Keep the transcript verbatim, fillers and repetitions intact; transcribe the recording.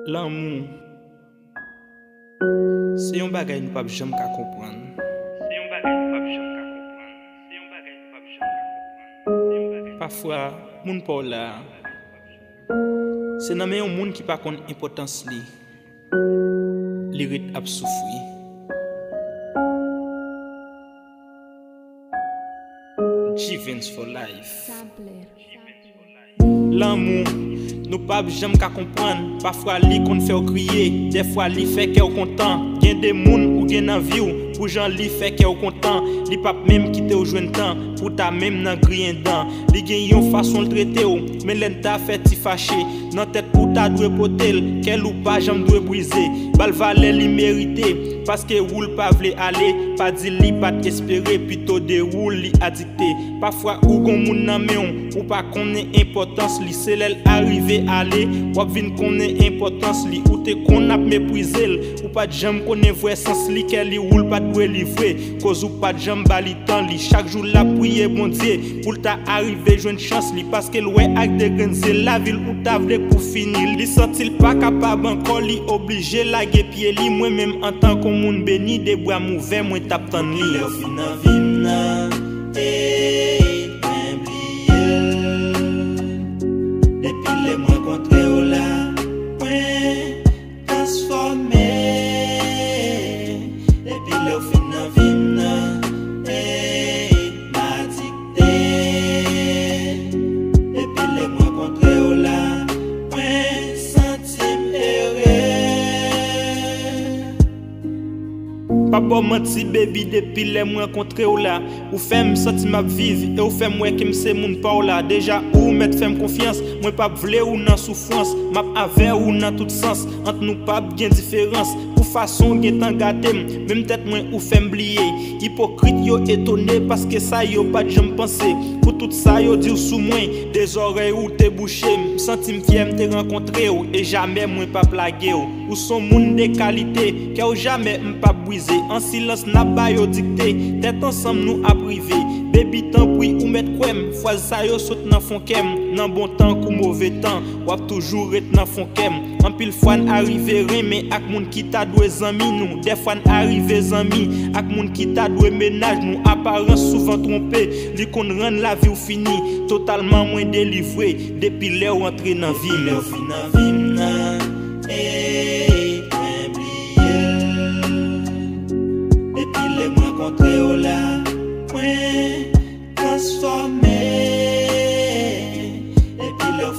Lanmou se yon bagay nou p ap janm ka konprann. Pafwa, moun pa w la a, se nan men yon moun ki pa konn enpòtans li, li ret ap soufri. G-Vens for life. Lanmou, nou p ap janm ka konprann. Pafwa li konn fè w kriye, dèfwa li fè kè w kontan. Gen de moun ou gen nan vi w, pou jan li fè kè w kontan. Li p ap menm kite w jwenn tan pou ta menm nan griyen dan. Li gen yon fason l trete w, men lè n ta fè ti fache, nan tèt ou ta dwe pote l. Kè l ou pa janm dwe brize. Ba l valè li merite, paske ou l pa vle ale. Pa di li pa t espere, pito de ou li adikte. Pafwa ou gon moun nan men w, ou pa konnen enpòtans li. Se lè l arive ale, w ap vin konnen enpòtans li. Ou te konn ap meprize l, ou pa t janm konnen vrè sans li. Kè li ou l pa t dwe livre, koz ou pa t janm ba li tan li. Chak jou l ap priye Bondye pou l ta arive jwenn chans li, paske l wè ak de grenn zye l lavi l ou ta vle pou fini. Li santi l pa kapab ankò, li oblije lage pye li. Mwen menm antanke yon moun beni, de bra m ouvè, mwen t ap tann li. Lè w fin anvi m nan, ey, mwen bliye l. Depi lè m rankontre w la, mwen transfòme. Depi lè w fin nan vi m nan, ey, m adikte. Depi lè m rankontre w la, mwen santi m ere. Pa ba w manti, baby, depi lè m rankontre w la, ou fè m santi m ap viv, e ou fè m wè ke m se moun pa w la. Deja, ou mèt fè m konfyans, mwen p ap vle ou nan soufrans. M ap avè ou nan tout sans, ant nou p ap gen diferans. Pou fason w gentan gate m, menm tèt mwen ou fè m bliye. Ipokrit yo etone paske sa yo pa t janm panse. Pou tout sa yo di w sou mwen, de zòrèy ou te bouche. M santi m fyè m te rankontre w, e jamè mwen p ap lage w. Ou s on moun de kalite, kè w jamè m p ap brize. An silans n ap ba yo dikte, tèt ansanm nou ap rive. Baby, tanpri, ou mèt kwè m, fraz sa yo sot nan fon kè m. Nan bon tan kou move tan, w ap toujou ret nan fon kè m. Anpil fwa n arive renmen ak moun ki ta dwe zanmi nou. Dèfwa n arive zanmi ak moun ki ta dwe mennaj nou. Aparans souvan twonpe, li konn rann lavi w fini. Totalman mwen delivre depi lè w antre nan vi m. Lè w fin nan vi m nan, ey, mwen bliye l. Depi lè m rankontre w la, mwen transfòme. Depi lè w